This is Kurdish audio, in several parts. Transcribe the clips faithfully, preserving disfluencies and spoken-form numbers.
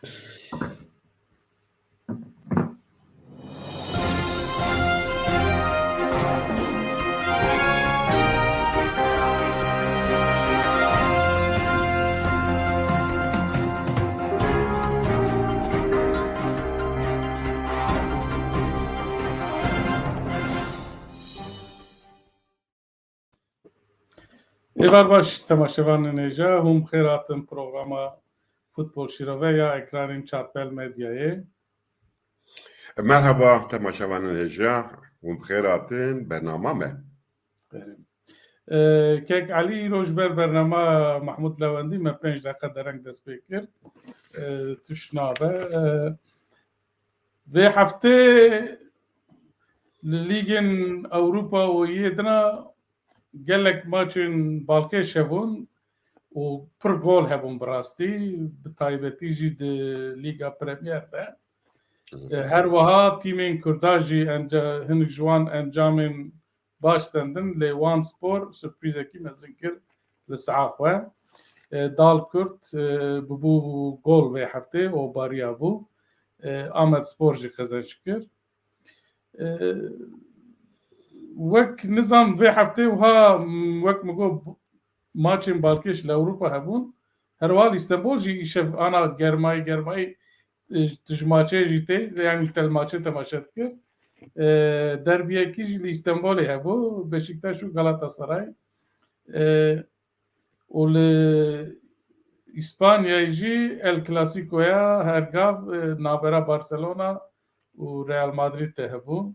Êvar baş temaşevanên hêja, hûn bi xêr hatin programa Futbol Şîrove ya ekranên Çarpel Medyayê. Merhaba temaşevanên hêja, hûn bi xêr hatin bernama me. Ee, Kek Elî, îro ji ber bernama Mahmud Lewendî me pênc deqe dereng dest pê kir. Ee, tuş nabe. Ee, vê heftê li Lîgên Ewropa û yê dina gelek maçên balkêş hebûn û pir gol hebûn bi rastî, bi taybetî jî di Lîga Premier de. Hı hı. E, her wiha tîmên Kurda jî enca-, hinek ji wan encamên baş stendin, lê Wan Spor surprîzekî mezin kir li saha xwe. E, Dal Kurd, e, bibû gol vê heftê û bariya bû. E, Amed Spor jî qezenc kir. E, wek nizam vê heftê wiha, m, wek min got, maçên balkêş li Ewropa hebûn. Herwiha li Îstanbul jî îşev ana germayî, germayî, e, tu ji maçê jî tê, yanî te li maçê temaşe dikir. E, derbiyekî jî li Îstanbulê hebû, Beşiktaş û Galatasaray. E, û li Îspanyayê jî El Clasicoya her gav, e, navbera Barcelona û Real Madrid de hebû.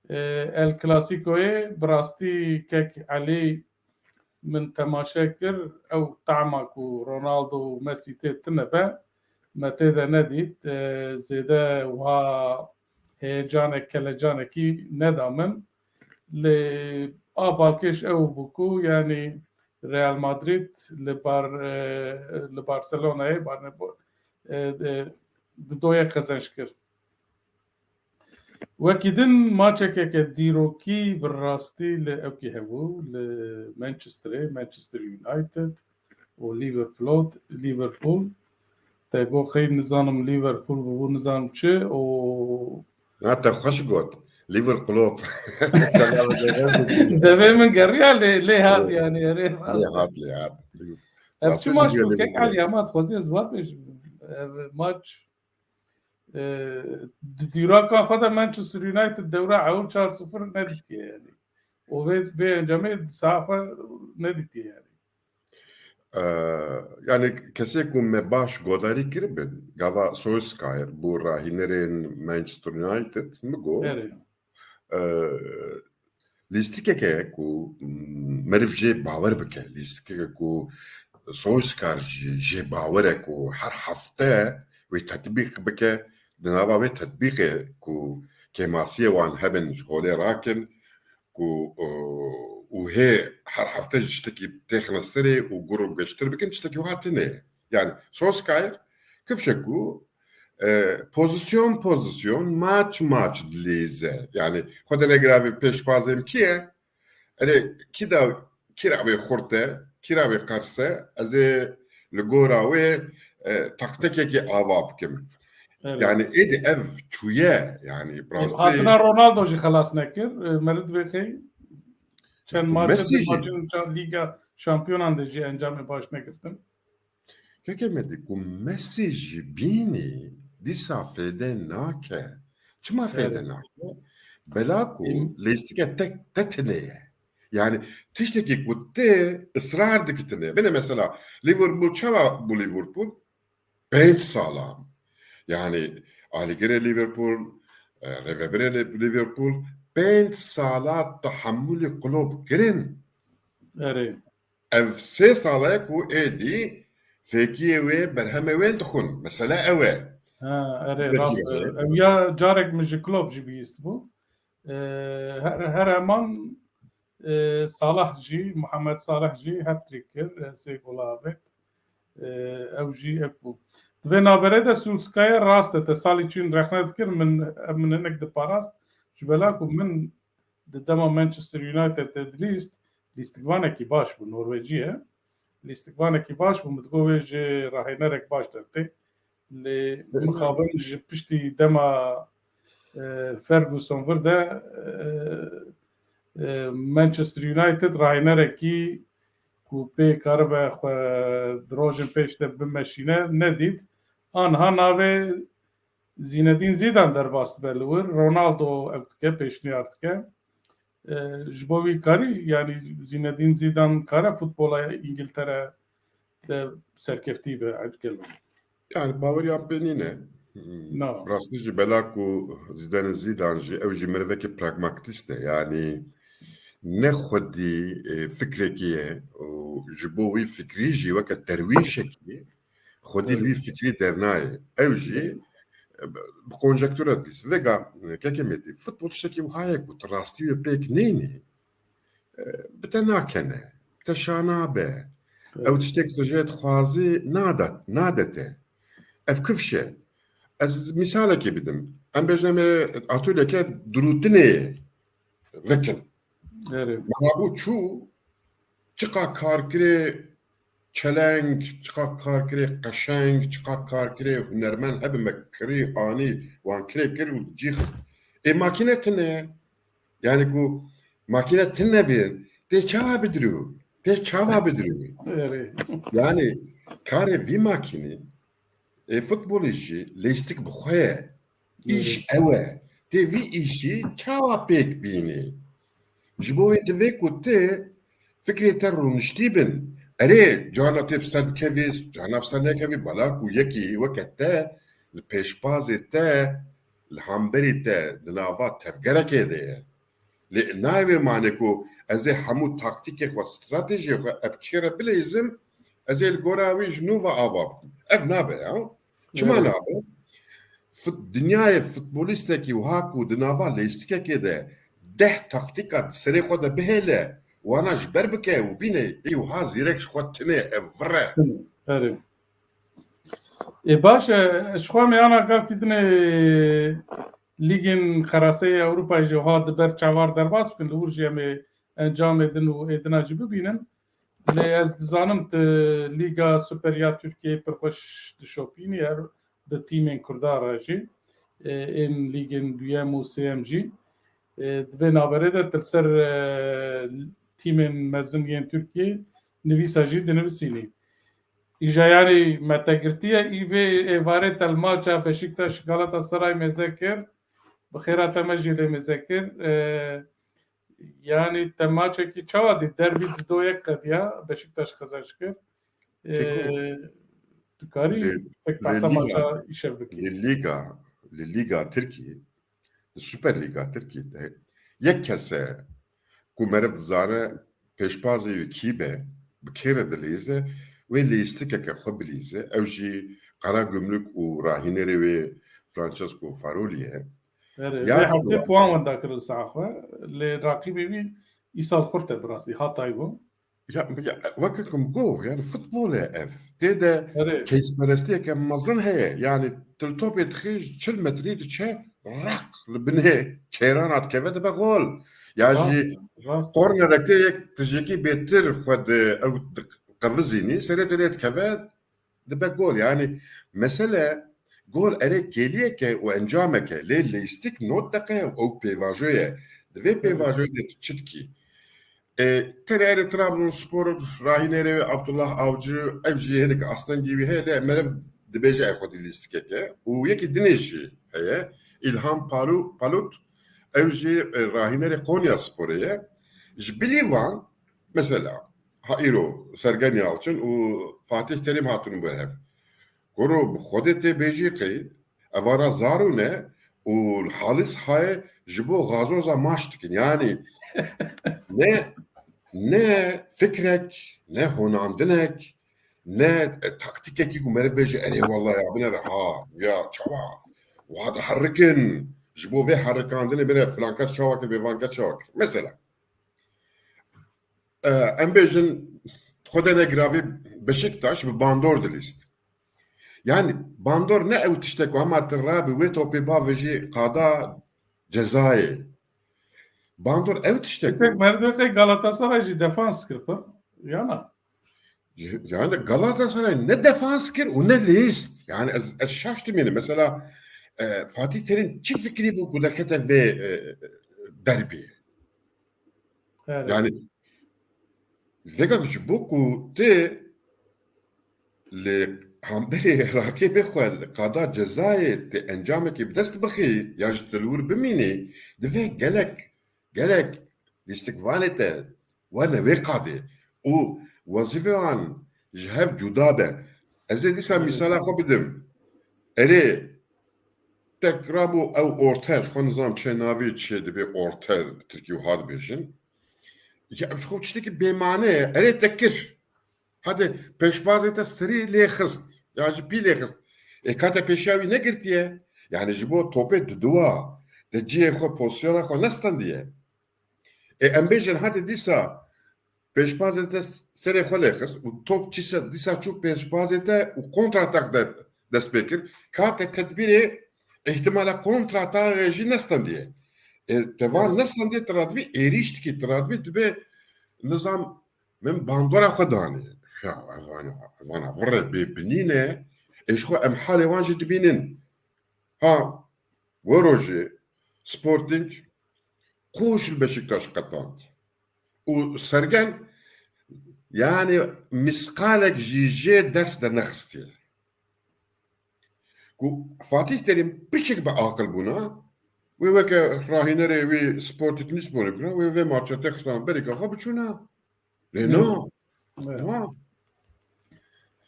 E, El Clasicoyê bi rastî Kek Elî min temaşe kir, ew tama ku Ronaldo û Messi tê tune be, me tê de nedît. E, zêde wiha heyecanek, kelecanekî neda min. Lê a balkêş ew bû ku, yanî Real Madrid li bar, e, li Barcelonayê, bar ne bo-, e, e, di doyê qezenc kir. Wekî din maçekeke dîrokî bi rastî li ewkî hebû, li Manchesterê, Manchester United û Liverpool, Liverpool. Te got xeyr nizanim Liverpool bû, nizanim çi û Na te xweş got. Liverpool. Devê min geriya lê, lê hat, yanî, erê rast. Lê hat, lê hat. Ev çi maç bû? Kek Elî, hema dixwazî ez wan bêjim. Ev maç, e, di dîraka xwe de Manchester United dewra ewil çar sifir nedîtiye, yanî. Û vê, vê encamê di saha xwe nedîtiye, yanî. Ee, yani kesê ku me baş godarî kiribin, gava Solskjaer bû rahînerên Manchester United, mi got, Erê. ee, lîstikeke ku, mm, meriv jê bawer bike, lîstikeke ku Solskjaer jî, jê bawer e ku her hefte wê tetbîq bike, di nava wê tetbîqê ku kêmasiyê wan hebin ji holê rakin, ku, e, û hê her hefte ji tiştekî têxine serê û gur û geştir bikin, tiştekî wiha tune ye. Yani Solskjaer kifşe ku, e, pozisyon pozisyon, maç maç dilîze. Yani xwe de negiravê pêşbazên kî ye? Erê, kî da, kî ra wê xurt e, kî ra wê qers e, ez ê li gora wê, e, taktikekê ava bikim. Evet. Yani êdî ev çûye, yani bi Ev rastî hatina Ronaldo jî xelas nekir. E, me li dibê xey çend Messi maçin, jî. Maçin ça-, Lîga Şampiyonan de jî encamê baş negirtin. Keke me dî ku Messi ji bînî dîsa fêde nake. Çima fêde Evet. nake? Bela ku Hı. lêstike tek te tine ye. Yani tiştekî ku te israr dikitine. Bine mesela Liverpool çawa bû Liverpool? Pênc sala. Yani alîgirê Liverpool, e, rêvebirê Li-, Liverpool pênc sala tehemulî Klopp kirin. Erê. Ev sê sala ye ku êdî fêkiyê wê berhemê wê dixwin. Mesele ew e. Ha, erê, Peki, rast e. erê. Ew ya carek min ji Klopp jî bihîstibû. E, her, her heman, e, Salah jî, Muhammed Salah jî hat-trick kir, e, sê gola avêt. E, ew jî ev bû. Di vê navberê de Solskjaer rast e, te salî çûn rexne dikir, min, min hinek diparast. Ji bela ku min di dema Manchester United de dilîst, lîstikvanekî baş bû, Norwecî ye. Lîstikvanekî baş bû, min digot wê ji rahênerek baş dertê. Lê mixabin ji piştî dema, e, Ferguson vir de, e, e, Manchester United rahînerekî ku pê karibe xwe di rojên pêş de bimeşîne nedît. Anha navê Zinedine Zidane derbas dibe li wir. Ronaldo ew dike, pêşniyar dike. E, ji bo wî karî, yanî Zinedine Zidane kare futbola Îngiltere de serkeftî be, gelo? Yani baweriya pê nîne. Na. Rastî jî bela ku Zidane Zidane jî, ew jî merivekî pragmatîst e. Yani ne xwedî, e, fikrekî ye û ji bo wî fikrî jî weke derwîşekî xwedî li wî fikrî dernayê. Ew jî, e, bi konjektura dilîs. Vêga, e, kekê Mêtî, futbol tiştekî wiha ye ku tu rastî wê pêk nênî, e, bi te nakene, bi te şa nabe. Evet. Ew tiştek tu jê dixwazî nade, nade te. Ev kifş e. Ez misalekê bidim. Em bêjin em ê atölye ke dirûtinê vekin. Erê. Mabû çû, çiqa karkirê çeleng, çiqa karkirê qeşeng, çiqa karkirê hunermend hebe me kirî, anî, wan kirê kir û cî xist. Ê makîne tune. Yani ku makîne tune bê, tê çawa bidirû? Tê çawa bidirû? Erê. Yani karê vî makînî, ê futbolê jî lêstik bi xwe ye. Îş ew e. Tê vî îşî çawa pêk bînî? Ji bo wê divê ku tu fikrê te rûniştî bin. Erê, carna tê bi ser bikevî, carna bi ser nekevî, bala ku yekî weke te li pêşbazê te, li hemberî te di nava tevgerekê de ye. Lê nayê wê mane ku ez ê hemû taktîkê xwe, stratejiyê xwe ev kê re bileyzim, ez ê li gora wî ji nû ve ava bikim. Ev nabe ya. Çima nabe? Fut-, dinyayê futbolîstekî wiha ku di nava leysikekê de deh taktîka di serê xwe de bihêle, wana ji ber bike û bîne yekî wiha zîrek ji xwe tune, ev vir e. Erê. Ê, baş e, ji xwe em ê ana gavkî dinê lîgên xeraseyê Ewropayê jî wiha di ber çavar derbas bikin, li wir jî em ê encamê din û êdina jî bibînin. Lê ez dizanim tu Lîga Super ya Tirkiyeyê pir xweş dişopînî, her bi tîmên Kurda re jî. E, ên lîgên duyem û sêyem jî. E, di vê navberê de tu li ser, e, tîmên mezin yên Tirkiyê nivîsa jî dinivisînî. Îja yanî me te girtiye, î vê êvarê te li maça Beşiktaş Galatasaray mêze kir. Bi xêra te me jî lê mêze kir. E, yanî te maçekî çawa dî? Derbî di do yek qediya, Beşiktaş qezenç kir. E, Pêko, tu karî li, pek li behsa Lîga, maça îşev bikî. Li Lîga, li Lîga Tirkî, li Super Lîga Tirkî de yek kes e ku meriv dizane pêşbazê wî kî be, bi kê re dileyze, wê leyîstikeke xwe bileyze. Ew jî Karagümrük û rahînerê wê Francesco Faroli ye. Erê, ya vê heftê puan wenda kirin saha xwe. Lê raqîbê wî îsal xurt e bi rastî, Hatay bû. Ya, ya, weke ku min got, yani futbol e ev. Tê de Erê. Keysperestiyeke mezin heye. Yani tu li topê dixî ji çil metrî diçe, raq li binê kêrana dikeve, dibe gol. Ya Rast, jî rast. Kornerek tê yek tijekî bêtir xwe di ew di qevizînî, serê te lê dikeve, dibe gol. Yani mesele gol erê kêliyeke û encameke, lê leyîstik not deqe ew pêvajoye. Di vê Evet. Pêvajoyê de tu çi dikî? E, tenê erê Trabzonspor rahînerê wê Abdullah Avcı, ev jî hinek astengî wî heye, lê meriv dibêje ev xwedî lîstikeke. Û yekî dinê jî heye, İlhan Palu-, Palut, ew jî, e, rahînerê Konyasporê ye. Ji bilî van, mesela, ha îro Sergen Yalçın û Fatih Terim hatibûn ber hev. Kuro bi Xwedê tê bêjî qey, evana zarû ne û li Halis Hayê ji bo gazoza maç dikin. Yani ne, ne fikrek, ne honandinek, ne, e, taktîkekî ku meriv bêje, "Erê, wallahî ya binere ha, ya çawa, wa diherikin, ji bo vê herikandinê bine filan kes çawa kir, bê van kes çawa kir." Mesela, e, em bêjin, Xwedê negiravî, Beşiktaş bi bandor dilîst. Yani bandor ne ew tiştek ku hema tu rabî wê topê bavêjî qada cezayê. Bandor ew tiştek Tek ku merdê qey Galatasaray jî defans kir pir, yana. Yani Galatasaray ne defans kir û ne lîst. Yani ez, ez şaş dimînim. Mesela, e, Fatih Terim çi fikrî bû ku derkete vê, e, derbî? Evet. Yani vêga ji bo ku tu li hemberî rakibê xwe li qada cezayê tu encamekî bi dest bixî ya ji tu li wir bimînî, divê gelek, gelek lîstikvanê te werne wê qadê û wezîfeyan ji hev cuda be. Ez ê dîsa Evet. mîsala xwe bidim. Erê, tek rabû ew orte, ji xwe nizam çê navî çê dibê orte, tirkî wiha dibêjin. Ya ew ji xwe tiştekî bêmane ye. Erê te kir. Hadi pêşbazê te serî lê xist. Ya ji pî lê xist. Ê ka te pêşiya wî negirtiye. Yani ji bo topê diduwa te cihê xwe, pozisyona xwe nestendiye. Ê em bêjin hadi dîsa pêşbazê te serê xwe lê xist û top çîse dîsa çû pêşbazê te û kontratak de dest pê kir. Ka te tedbîrê îhtimala kontrataxê jî nestendiye. Ê, te van Evet. nestendiye, tu radibî êrîş dikî, tu radibî dibê nizam min bandora xwe danê. Ya, evana, evana virê bê binîne, ê ji xwe em halê wan jî dibînin. Ha, we rojê Sporting qoş li Beşiktaş qetand. Û Sergen, yani misqalek jî jê ders dernexistiye. Ku Fatih Terim piçek bi aqil bûna, wê weke rahînerê wî Sporting Lisbonê bûna, wê vê maça te xistana berîka xwe biçûna. Lê Ne? na. Ne? Na.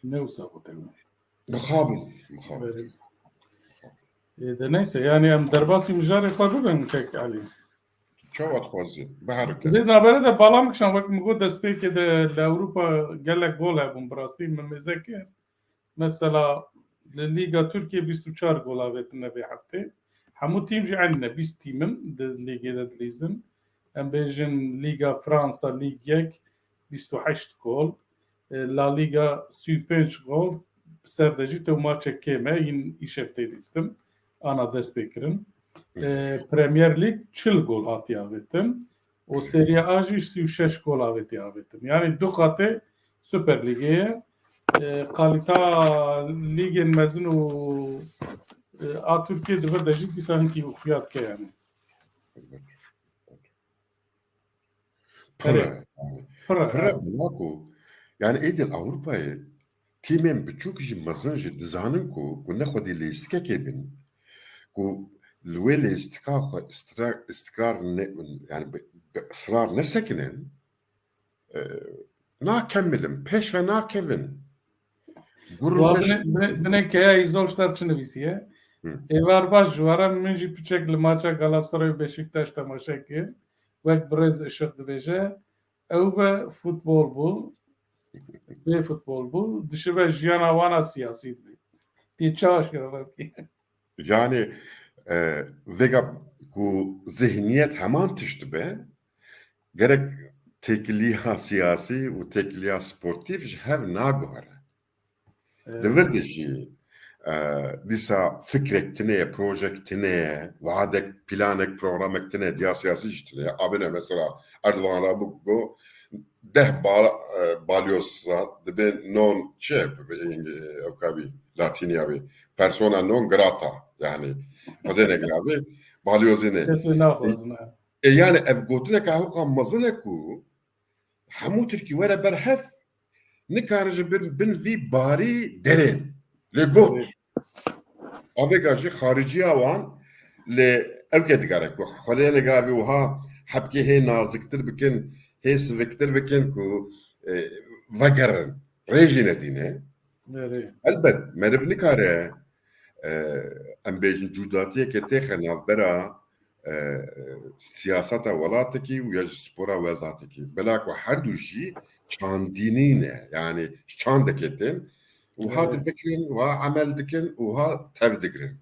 Ne wisa gote min. Mixabin, mixabin. Berê. Ê, de neyse, yani em derbasî mijarê xwe bibin, kek Elî. Çawa dixwazî? Biherike. Lê nabere de bala min kişan, wek min got destpêkê de li Ewropa gelek gol hebûn, bi rastî min mêze kir. Mesela li Lîga Tirkiyê bîst û çar gol avêtine vê heftê. Hemû tîm jî eynî ne, bîst tîm in di lîgê de dilîzin. Em bêjin Lîga Fransa, Lîg yek, bîst û heşt gol. E, La Lîga sî û pênc gol, bi ser de jî tew maçek kêm e, hîn îşev tê lîstin. Ana dest pê kirin. E, Premier League çil gol hatiye avêtin. Û Serie A jî sî û şeş gol avêtiye avêtin. Yani du qatê Super Lîgê ye. E, kalîta lîgên mezin û, e, a Tirkiyê di vir de jî dîsa hinkî xuya dike yani. Pir e. Pir e. Pir e, Pir e, evet. Bila ku, yani êdî li Ewropayê tîmên biçûk jî mezin jî dizanin ku, ku ne xwedî lêstikekê bin, ku li wê lêstika xwe istikrar, istikrar ne, yani bi, bi israr nesekinin, e, nakemilin, pêş ve nakevin. Wa Guruldeş- binê, binê, binê keya Îzol ji te re çi nivîsiye? Hı. Êvar baş ji we re, min jî piçek li maça Galatasaray û Beşiktaş temaşe kir. Wek birêz Işık dibêje, ew be futbol bû, bê futbol bû, dişibe jiyana wana siyasî dibê. Tê çawa şirove bikî? Yani, e, vêga ku zihniyet heman tişt be, gerek têkiliya siyasî û têkiliya sportîf ji hev naguhere. Evet. Di vir de jî, e, dîsa fikrek tune ye, projek tune ye, wadek, planek, programek tune ye, diya siyasî jî tune ye. Abine mesela Erdogan re bû, got, deh ba-, e, balyoza dibe non çi, bi, bi, eng-, ew ka bî, latîniya bî. Persona non grata, yani. Xwedê negiravê, balyozê ne. Kesê naxwazin, ha. E, yani ev gotineke hewqa mezin e ku hemû Tirkî were ber hev, nikarin ji bin, bin vî barî derên. Lê got. Evet. Avêka jî xariciya wan lê ew kê digere ku Xwedê nigavî wiha hebkê hê naziktir bikin, hê siviktir bikin ku, e, vegerin. Rê jî nedîne. Nerê? Elbet, meriv nikare, e, em bêjin cudatiyeke têxe navbera, e, siyaseta welatekî û ya ji spora welatekî. Bila ku her du jî çandînî ne, yani ji çandekê tên, wiha Evet. difikirin, wiha emel dikin, wiha tev digirin.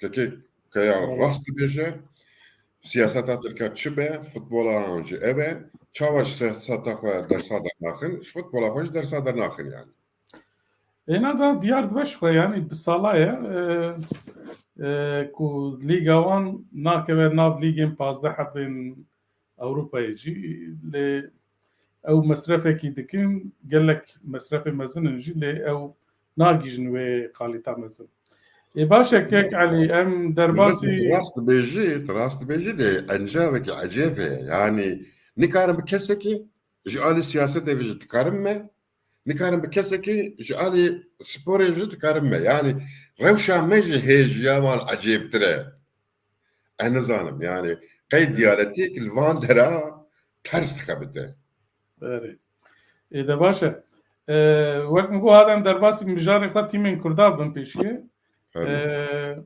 Kekê Kaya Evet. rast dibêje, siyaseta Tirka çi be, futbola an jî ev e. Çawa ji siyaseta xwe dersa dernaxin, ji futbola xwe jî dersa dernaxin yani. Êna da diyar dibe ji xwe, yani bi sala ye, e, e, ku Lîga wan nakeve nav lîgên pazdeh hebên Ewropayê jî. Lê ew mesrefekî dikin, gelek mesrefê mezin in jî, lê ew nagihîjin wê kalîta mezin. Ê baş e, kek Elî, em derbasî Rast dibêjî, tu rast dibêjî, lê encamekî ecêb heye. Yanî nikarin bi kesekî ji alî siyasetê ve jî dikarin me, nikarin bi kesekî ji alî sporê jî dikarin me. Yanî rewşa me ji hêjiya wan ecêbtir e. Ez nizanim, yanî qey diyaletik li van dera ters dixebite. Erê. Ê de baş e. E, wek min got, hadem derbasî mijarê xwe tîmên Kurda bin pêşiyê. Fermo. E,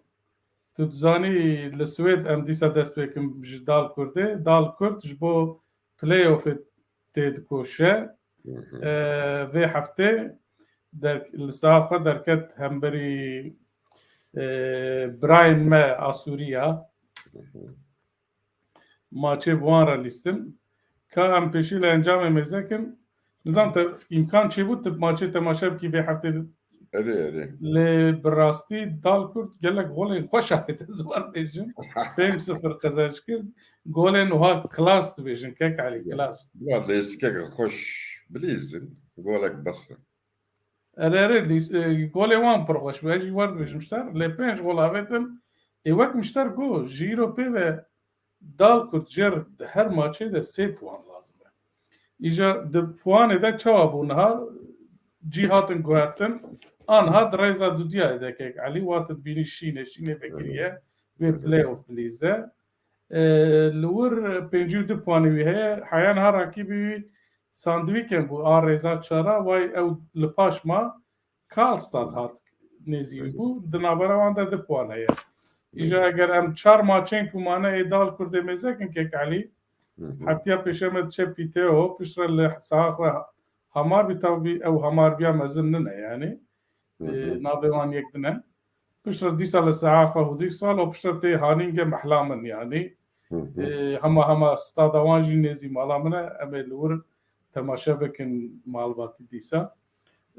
tu dizanî li Swêd em dîsa dest pê kin ji Dal Kurdê. Dal Kurd ji bo playoffê tê dikoşe. Hı hı. E, vê heftê der-, li saha xwe derket hemberî, e, birayên me a Sûriya. Hı hı. Maçê bi wan re lîstin. Ka em pêşî li encamê mêze kin. Nizam te îmkan çêbû tu maçê temaşe bikî vê heftê de? Erê, erê. Lê bi rastî Dal Kurd gelek golên xweş avête, ziwan bêjim. Pênc sifir qezenc kir. Golên wiha klas dibêjin, kek Elî, klas. Ya, lêstikek xweş bilîzin, golek bes e. Erê, erê, lîs-, e, golê wan pir xweş bû. Ez jî wer dibêjim ji te re. Lê pênc gol avêtin. Ê wek min ji te re got, ji îro pê ve Dal Kurd jê re di her maçê de sê puan lazim e. Îja di puanê de çawa bû niha? Cî hatin guhertin. Anha di rêza dudiyayê de, kek Elî, wa tu dibînî şîne, şîne vekiriye. Wê playoff bilîze. E, li wir pêncî û du puanê wî heye. Heya niha rakîbî wî Sandviken bû, a rêza çara, way ew li paş ma. Karlstad hat nêzî bû. Di navbera wan de du puan heye. Îja eger em çar maçên ku mane ê Dal Kurdê mêze kin, kek Elî, Hı hı. heftiya pêşeme diçe Pîteo, piştre li saha xwe Hamar bî, tabi ew Hamarbiya mezin nine yani. Hı hı. E, navê wan yek din e. Piştre dîsa li saha xwe Hudî sal û piştre tê Hanînge mehla min yani. Hı hı. E, hema hema stada wan jî nêzî mala min e. Em ê li wir temaşe bikin malbatî dîsa.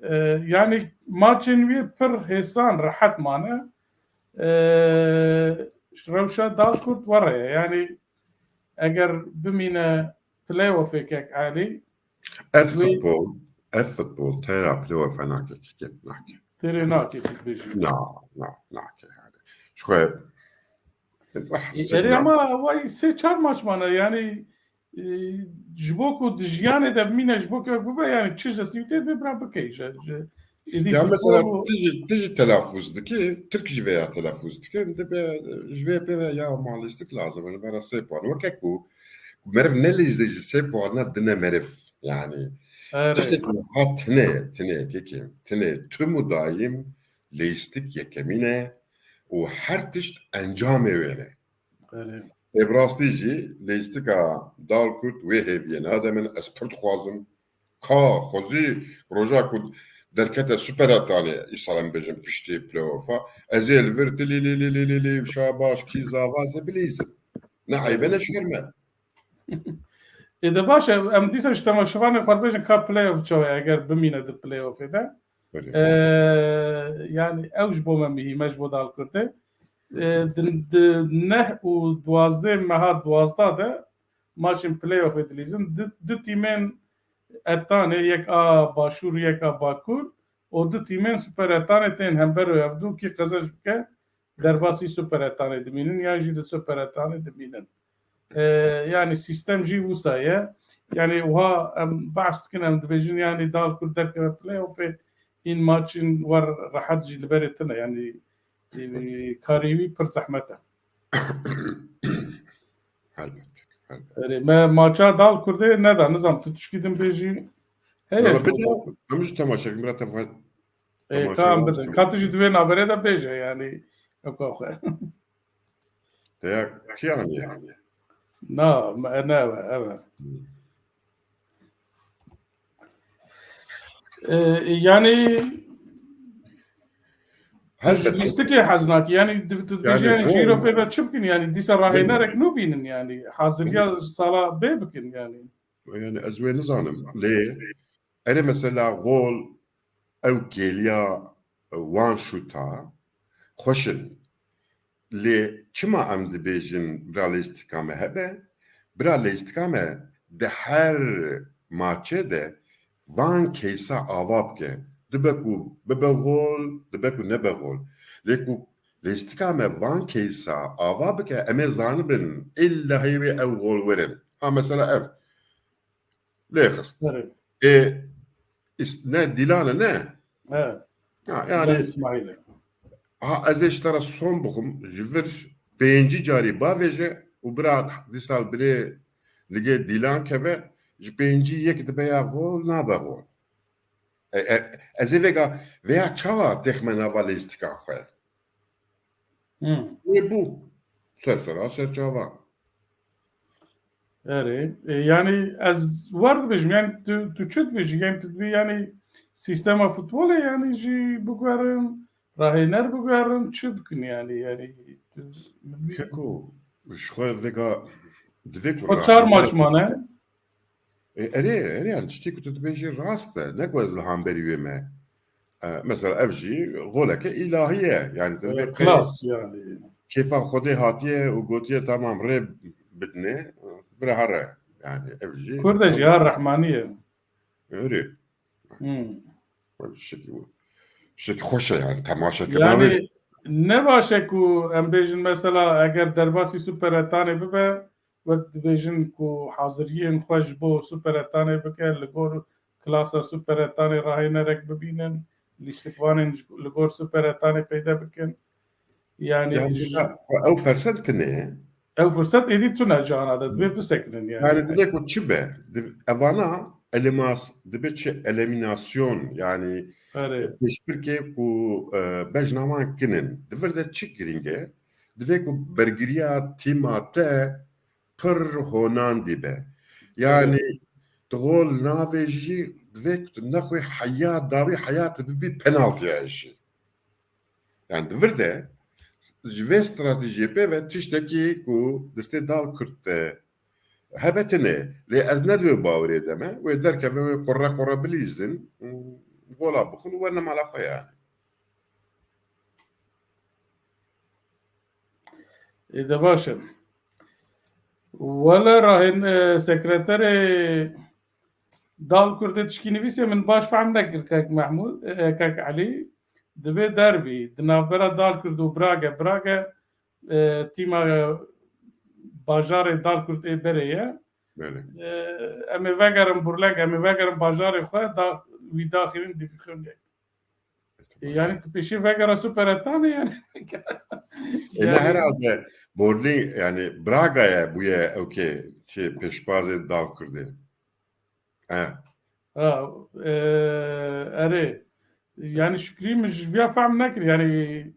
E, yani maçên wî pir hêsan, rehet mane. E, rewşa Dal Kurd were ye. Yani eger bimîne playoffê, kek Elî, Ev Wê- futbol, ev futbol tera playoff nake, kek, nake. Têrê nake, tu dibêjî. Na, na, nake yani. Ji xwe, Erê ama way sê çar maç mane yani, e, ji bo ku di jiyanê de bimîne, ji bo ku bibe yani çi resîbîtê dibe bira bikey ji, ji, êdî Ya futbol mesela û tu jî, tu jî telafûz dikî, Tirk jî vêya telafûz dikin, dibe ji vê pê ve ya malîstik lazim e, ji bera sê puan. Weke ku, ku meriv nelîze ji sê puana dine meriv yani. Erê. Tiştek niha tine, tine, kekê, tine, tüm û dayîm leyîstik yekemîn e û her tişt encamê wê ne. Erê. Ê bi rastî jî leyîstika Dal Kurd wê hêviyê nade min, ez pir dixwazim. Ka xwezî roja ku derkete Super Etanê, îsal em bêjin piştî playofa, ez ê li vir dilî lî lî lî lî lî û şabaş kî zavazê bilîzim. Ne eybe ne şerm e. Ê de baş e, em dîsa ji temaşevanê xwe bêjin ka playoff çawa ye eger bimîne di playoffê de. Belê. Ee, yani ew ji bo me muhîm e, ji bo Dal Kurdê. Ee, di, di neh û duwazdeh meha duwazdeh de maçên playoffê dilîzin. Du, du tîmên Etanê, yek a Başûr, yek a Bakur û du tîmên Super Etanê tên hember û hevdû kî qezenc bike, derbasî Super Etanê dimînin yan jî li Super Etanê dimînin. Ee, yani sîstem jî wisa ye. Yani wiha em behs dikin, em dibêjin yani Dal Kurd derkeve playoffê, în maçin wer rehet jî li berê tune. Yani, e, karî wî pir zehmet e. Helbet, helbet. Erê, me maça Dal Kurdê neda, nizam tu tişkî din bêjî. Heye Baba, ji bo bide, em ji temaşe bikin, bira te va-, Ê, temaşe ka em bidin. Ka tu jî di vê naberê de bêje, yani, ewka xwe. Te ya kî aniye? Na, me, ne, ev e, ev e. Hmm. Ee, yani, Helbet. Lîstikê hez nakî. Yani, di, di, Yani, yani, ji o- îro pê ve çi bikin? Yani, dîsa rahênerek nû bînin, yani. Haziriya sala bê bikin, yani. Yani, ez wê nizanim. Lê, erê mesela gol, ew kêliya, wan şûta, xweş in. Lê çima em dibêjin bira lîstika me hebe? Bira lîstika me di her maçê de van case-a ava bike. Dibe ku bibe gol, dibe ku nebe gol. Lê ku lîstika me van case-a ava bike, em ê zanibin, îlla hê wê ew gol werin. Ha, mesela ev. Lê xist. Erê. Ê, is-, ne Dîlan e, ne? Evet. Ha, yani, Dîlan İsmail e. Ha, ez ê ji te re son bixwim, ji vir pêncî carî bavêje û bira dîsa binê ligê Dîlan keve, ji pêncî yek dibe ya gol, nabe gol. E, e, ez ê vêga, vêya çawa têxme nava lîstika xwe? Hmm. Wê bû. Ser sera ser çava. Erê, e, yani ez wer dibêjim, yani tu, tu çi dibêjî? Yani tu dibî yani sîstema futbolê yani jî biguherin, rahêner biguherin, çi bikin yani? Yani tu, Keko, ji xwe vêga divê ku O çar rahêner maç mane. E, erê, erê, yani tiştê ku tu dibêjî rast e. Ne ku ez li hemberî wê me. E, mesela ev jî goleke îlahî ye. Yani tu dibê Ee, qey Klas yani. kêfa Xwedê hatiye û gotiye, tamam, rê bidinê, bira here. Yani ev jî Kurd e jî ha Rehmanî ye. Erê. Hmm. Şekî, şekî xweş e yani, temaşe kirina wê. Yani ne baş e ku em bêjin mesela eger derbasî Super Etanê bibe, wek dibêjin ku haziriyên xwe ji bo Super Etanê bike, li gor klasa Super Etanê rahênerek bibînin, lîstikvanên ji, li gor Super Etanê peyde bikin. Yani Yani ji ya, ew ferset tune ye. Ew firset êdî tune ji ana de, divê bisekinin yani. Yani divê ku çi be? Div-, evana elemas-, dibe çi eliminasyon yani, Erê. pêşbirkê ku, e, bejna wan kinin. Di vir de çi girîng e? Divê ku bergiriya tîma te pir honandî be. Yani di gol navê jî divê ku tu nexwî heya dawî heya tu bibî penaltiya jî. Yani di vir de ji vê stratejiyê pê ve tiştekî ku destê Dal Kurd de hebe tune. Lê ez ne di wê bawerê de me. Wê derkeve, wê qurre qurre bilîzin, gola bixin û werine mala xwe yani. Ê de baş e. Wele rahên, e, sekreterê Dal Kurdê tişkî nivîsê min baş fehm nekir kek Mehmûd, e, kek Elî. Divê derbî di navbera Dal Kurd û Brage, Brage, e, tîma, e, bajarê Dal Kurd ê berê ye. Belê. E, em ê vegerin Burleng, em ê vegerin bajarê xwe, da, wî daxînin dîvîxin. E, yani tu pêşî vegera Super Etanê yani. E, ne Yani herhalde Borlî, yani Braga'ya bûye ew kê, şey, pêşbazê Dal Kurdê. He. Ha, e, erê. Yani Şükrî min ji viya fehm nekir. Yani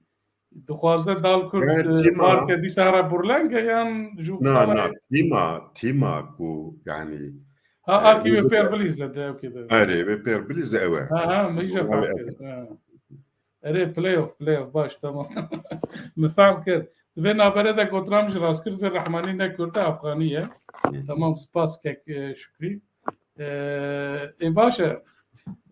dixwaze Dal Kurd, Yani e, tîma Parke dîsa re Burlenge yan ji Na, Uppsala na, tîma, tîma ku yani, Ha, e, akî wê wê pêr bilîze de, okey de. Erê, wê pêr bilîze ew e. Ha, ha, min îja Ew e, fehm ew e. kir. Ha. Erê, playoff, playoff, baş, tamam. Min fehm kir. Di vê nabere de gotiram ji rast kir, vê Rehmanî ne Kurd e, Afxanî ye. Hı. Tamam, spas kek, e, Şükrî. E, ê baş e.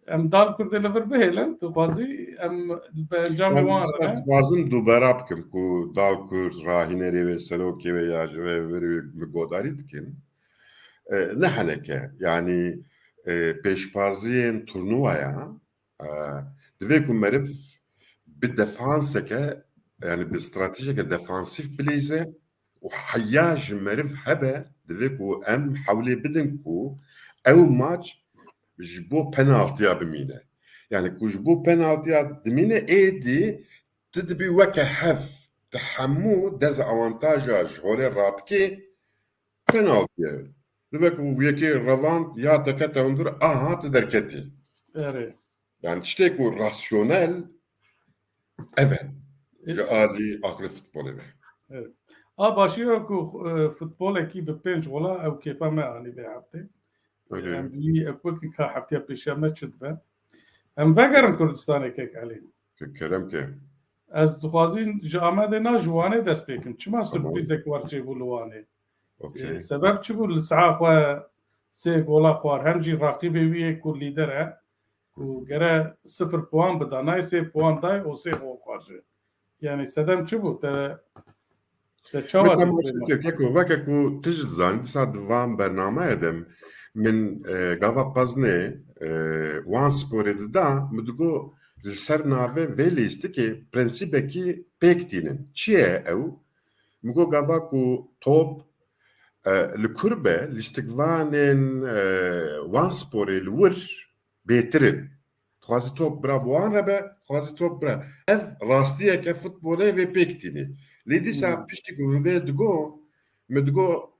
Em Dal Kurdê li vir bihêlin, tu xwazî em bi encamê Yani wan re ne? Dixwazim dubera bikim ku Dal Kurd, rahînerê wê, serokê wê ya ji rêverê wê min guhdarî dikin. E, ne heneke. Yani, e, pêşbaziyên turnuvaya, e, divê ku meriv bi defanseke, yani bi stratejeke defansîf bilîze û heya ji meriv hebe, divê ku em hewlê bidin ku ew maç ji bo penaltiya bimîne. Yani ku ji bo penaltiya dimîne, êdî tu dibî weke hev, tu hemû dezawantaja ji holê radikê penaltiye. Divê ku yekê revand ya te kete hundir, aha, tu derketî. Erê. Yani tiştê ku rasyonel ev e. Ji alî aqilê futbolê ve. Evet. A başî ye ku, e, futbolekî bi pênc gola ew kêfa me anî vê heftê. Erê. Em bi wî ek bikin ka heftiya pêşeme çi dibe. Em vegerin Kurdistanê kek Elî. Ke-, kerem ke. Ez dixwazîm ji Amedê na ji Wanê dest pê kim. Çima Tamam. sürprîzek wer çêbû li Wanê? Okey. E, sebeb çi bû li saha xwe sê gola xwar? Hem jî raqîbê wî yê ku lîder e, ku gere sifir puan bida, nayê sê puan dayê û sê gol xwar ji. Yani sedem çi bû? Te, te çawa Min dît temaşe vê kir, keko, veke ku tu jî dizanî, dîsa di van bernameyê de em Min e, gava paznê e, wan sporê dida, min digo li ser navê vê lîstikê prensîbekî pêk tînin. Çi ye ew? Min got gava ku top e, li kur be, lîstikvanên e, wan sporê li wir bêtir in. Dixwaze top bira bi wan re be, dixwaze top bira. Ev rastiyeke futbolê vê pêk tînî. Lê dîsa Hmm. piştî ku min vê digo, min digo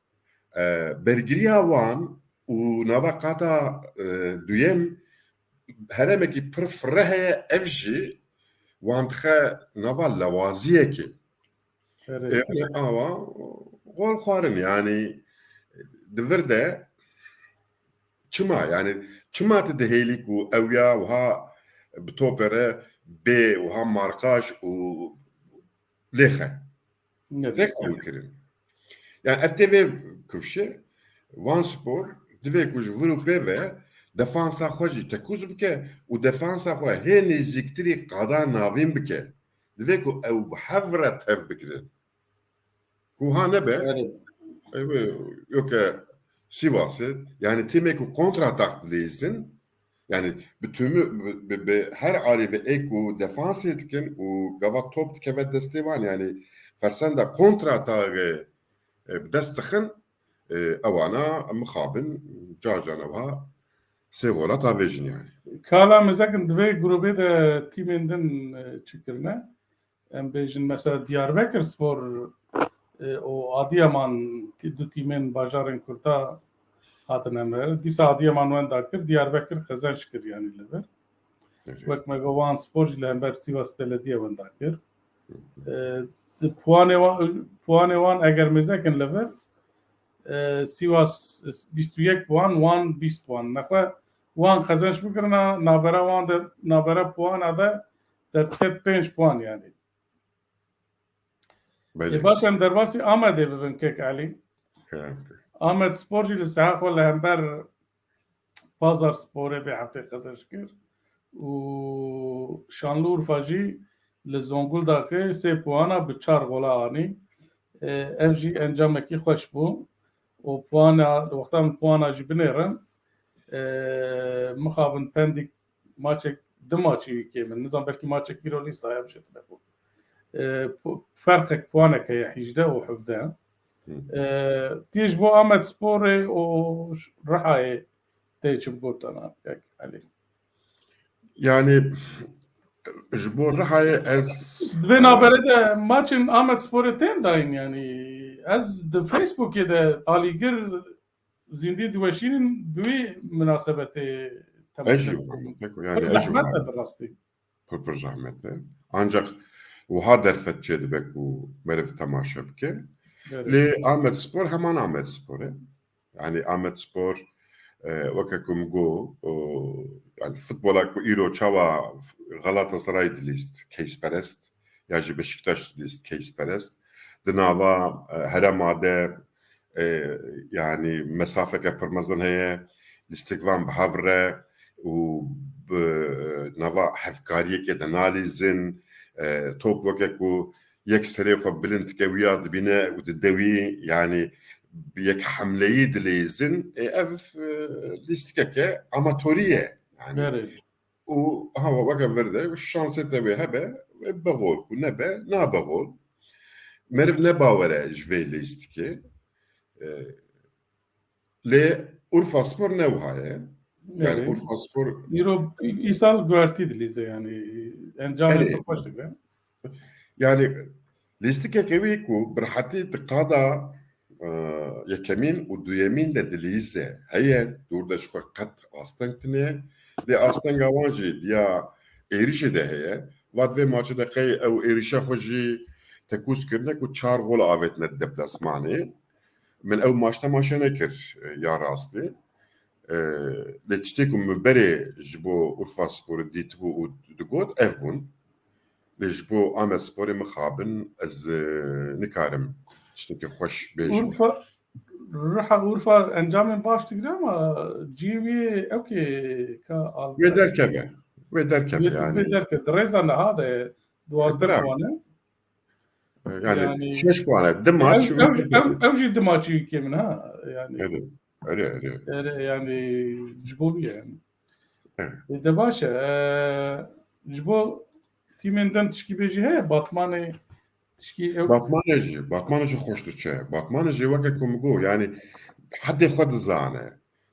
e, bergiriya wan û nava qata e, duyem heremekî pir fireh heye, ev jî wan dixe nava lewaziyekê. Ê, ew ê awa gol xwarin, yanî di vir de çima, yanî çima tu dihêlî ku ew ya wiha bi topê re bê wiha markaj û lêxe? Nêqebûlkirin. Yani ev tê vê kifşê, wan spor divê ku ji vir û pê ve defansa xwe jî tekûz bike û defansa xwe hê nêzîktirî qada navîn bike. Divê ku ew bi hev re tev bigirin. Ku ha nebe, Erê. ew, yok e, Sivasê, yani tîmê ku kontratak dileyizin, yani bi tümü, bi, bi, bi her alî ve ê ku defansê dikin û gava top dikeve destê wan, yani fersenda kontratağı e, bi dest dixin, e, ewana mixabin car car ewa sê gola tavêjin yani. Kala mezekin divê grubê de tîmên din e, çi kirine? Em bêjin mesela Diyarbekir Spor e, û Adiyaman tî- du tîmên bajarên Kurda hatin em re. Dîsa Adiyaman wenda kir, Diyarbekir qezenç kir yani li vir. Wek me got Wan Spor jî li hember Sivas Belediye wenda kir. E, di puanê wan, puanê wan eger mêzekin li vir, e, Sivas bîst û yek puan, Wan bîst puan. Nexwe Wan qezenç bikirina, nabera wan de, nabera puana de derdiket pênc puan yani. Belê. Ê baş em derbasî Amedê bibin kek Elî. He. Amed Spor jî li seha xwe li hember Pazar Sporê vê heftê qezenç kir û Şanlıurfa jî li Zonguldakê sê puana bi çar gola anî. E, ev jî encamekî xweş bû û puana, wexta min puana jî binêrin, e, mixabin Pendik maçek, du maçî wî kêm in. Nizam belkî maçek îro lîstaya em jê tine bû. E, pu- ferqek puanek heye hîjdeh û hevdeh. Hı. E, tî ji bo Amed Sporê û Rihayê tê çi bigotana, kek Elî? Yani ji bo Rihayê ez Di vê nabere de maçên Amed Sporê tên dayîn yani. Ez di Facebookê de alîgir zîndî diweşînin bi wî minasebetê temaşe dikim. Yani pir zehmet e bi rastî. Pir pir zehmet e. Ancak wiha derfet çêdibe ku meriv temaşe bike. Lê Amed Spor heman Amed Spor e. Yani Amed Spor e, weke ku min got, o, yani futbola ku îro çawa Galatasaray dilîst keysperest ya jî Beşiktaş dilîst keysperest. Di nava e, herema de e, yani mesafeke pir mezin heye. Lîstikvan bi hev re û bi nava hevkariyekê de nalîzin. E, top weke ku yek serê xwe bilind dike, wiya dibîne û dide wî, yani bi yek hemleyî dileyizin. E, ev e, lîstikeke amatorî ye. Yani Berê. Û ha weke vir de şansê te wê hebe, wê be gol, ku nebe, nabe gol. Meriv ne bawere ji vê lîstikê. E, lê Urfa Spor ne wiha ye. Yani Erê. Urfa Spor Îro îsal guhertî dilîze yani. Encamê Erê. Pir xweş digre. Yani lîstikeke wî ku bi rehetî di qada e, yekemîn û duyemîn de dilîze heye, dûr de ji xwe qet asteng tine. Lê astenga wan jî diya êrişê de heye. Va di vê maçê de qey ew êrişa xwe jî tekûz kirine ku çar gol avêtine deplasmanê. Min ew maç temaşe nekir e, ya rastî. E, lê tiştê ku min berê ji bo Urfa Sporê dîtibû û digot ev bûn. Lê ji bo Amed Sporê mixabin ez e, nikarim tiştekî xweş bêjim. Urfa, Riha Urfa encamên baş digire ama cî wî ew kê ka al Wê derkeve. Wê derkeve Wê, yani. Wê derkeve. Di rêza niha de duwazdeh Bira. Puan e. Yani, Yani, şeş puan e. Di maç ew, ew, ew, ew jî di maçî wî kêm in ha. Yani. Evet. Erê, erê. Erê, yani ji bo wî ye yani. Evet. E, de baş e. E, ji bo tîmên din tişkî bêjî heye, Batmanê tişkî ew Batmanê jî, Batmanê jî xweş diçe. Batmanê jî weke ku min got, yani hedê xwe dizane.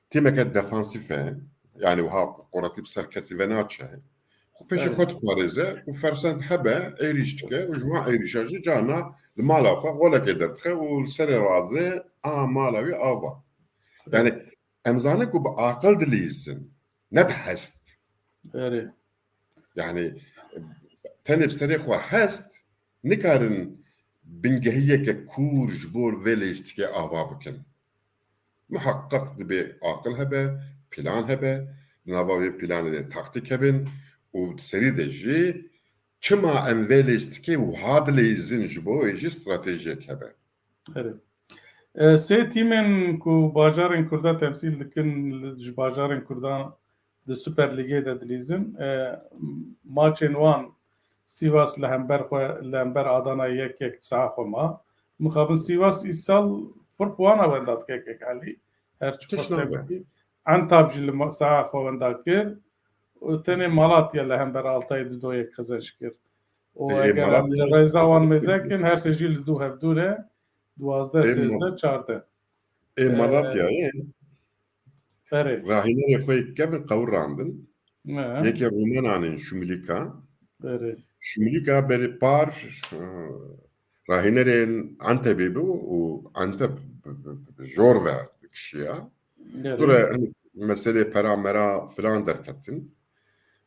Tîmeke defansîf e. Yani wiha quretî bi ser kesî ve naçe. Xwe pêşî Evet. xwe diparêze û fersend hebe, êrîş dike û ji wan êrîşa jî carna li mala xwe golekê derdixe û li serê razê a mala wî ava. Yani em zanin ku bi aqil dilîzin, ne bi hest. Erê. Yani tenê bi serê xwe hest nikarin bingehiyeke kûr ji bo vê lêstikê ava bikin. Muheqeq dibe aqil hebe, plan hebe, di nava wê planê de taktîk hebin û di serî de jî çima em vê lêstikê wiha dileyizin ji bo wê jî stratejiyek hebe. Erê. E, sê tîmên ku bajarên Kurda temsîl dikin, li, ji bajarên Kurdan di Super Lîgê de dilîzin. E, maçên wan Sivas li hember xwe, li hember Adana yek yek saha xwe ma. Mixabin Sivas îsal pir puana wenda dike kek Elî. Her çi Tişt xweste nabe. bikî. Entab jî li ma-, saha xwe wenda kir. Û tenê Malatya li hember Altayê di do yek qezenc kir. Û Ê, ê, eger em Malatya li rêza wan mêze kin, her sê jî li dû hevdû ne, duwazdeh, Ê, Ma- sêzdeh, çardeh. Ê Ee, Malatya ye. Erê. Rahînerê xwe yek kevin qewirandin. Ne. Yekê Romenanên Şumilîka. Erê. Şumilîka berî par, e, rahînerên Entebê bû û Enteb bi, bi, bi, bi jor ve dikişiya. Erê. Dure, hani, meselê pera mera filan derketin.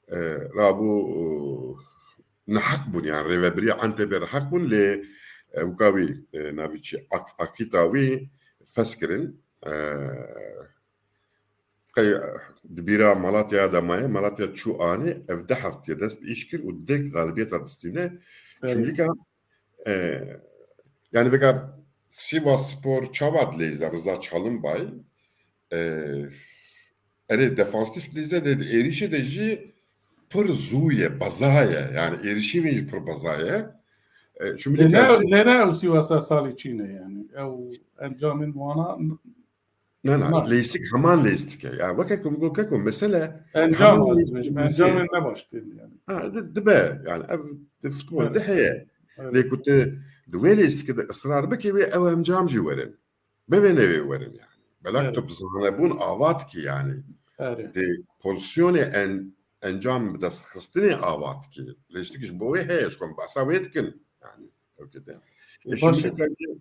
E, rabû, e, neheq bûn, yani rêvebiriya Entebê neheq bûn, lê, e, wika wî, e, navî çi, Ak-, Akîta wî fes kirin. E, qey, di bîra Malatya de maye, Malatya çû anî, ev deh heftiye dest bi îş kir û dek galibiyeta distîne. Evet. Şumilîka, e, yani veka Sivas Spor çawa dileyze Rıza Çalınbay, e, erê defansif dileyze de êrîşê de jî pir zû ye, beza ye. Yani êrîşê wî jî pir beza ye. E, Şumilîka Lêne, jî lêne ew Sivasa salî çîne yani. Ew encamên wana Ne, ne, Var. Lêstik, heman lêstik e. Yani weke ku min got, keko, mesele Encam heman ez lêstik dibêjim, dizê. Encamên ne baş tên yani. Ha, di, dibe, yani ev di futbol Evet. de heye. Evet. Lê ku tu di wê lêstikê de israr bike wê ew encam jî werin. Bevê nevê werin yani. Belak Evet. tu bizanebûn avat ki yani. Erê. Di pozisyonê en, encam bi dest xistinê avat ki. Lêstik ji bo wê heye, ji kom behsa wê dikin. Yani, okey de. E, E, baş şimdi e. tabii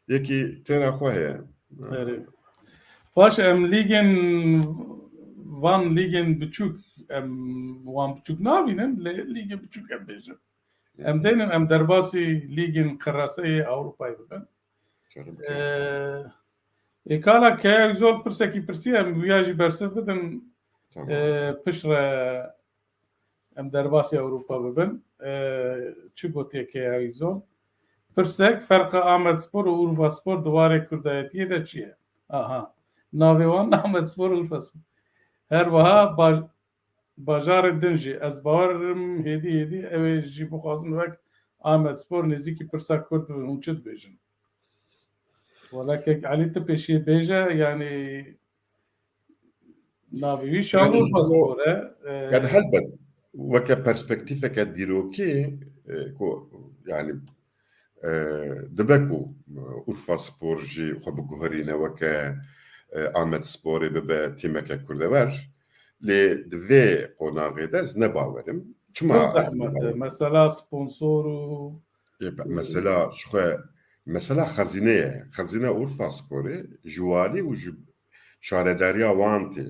yekî têra xwe heye. Erê. Baş em lîgên van lîgên biçûk em wan biçûk nabînin, lê lîgên biçûk em bêjin. Em deynin em derbasî lîgên qeraseyê Ewropayê bibin. Tabii. Ee, Êkala Keya Zol pirsekî pirsiye em wiya jî bersiv bidin. Tamam. Ee, piştre em derbasî Ewropa bibin. Ee, çi gotiye Keya Zol? Pirsek, ferqa Amedspor û Urfaspor di warê kurdayetiyê de çi ye? Aha. Navê wan Amedspor û Urfaspor. Her wiha baj-, bajarên din jî ez bawer im hêdî hêdî ew ê jî bixwazin wek Amedspor nêzîkî pirsa kurd bibin. Hûn çi dibêjin? Wela kek Elî tu pêşiyê bêje, yani navê wî Şanlıurfa Yani, Spor e. Ee, Yani helbet weke perspektîfeke dîrokî, e, ku yani, e, dibe ku, e, Urfa Spor jî xwe biguherîne weke, e, Amedsporê bibe tîmeke kurdewer. Lê di vê qonaxê de ez ne bawer im. Çima Pir ez ne zehmet e. bawer im? Mesela sponsor û Ê, be-, mesela ji xwe, mesela xezîne ye. Xezîne Urfa Sporê ji walî û ji şaredariya wan tê.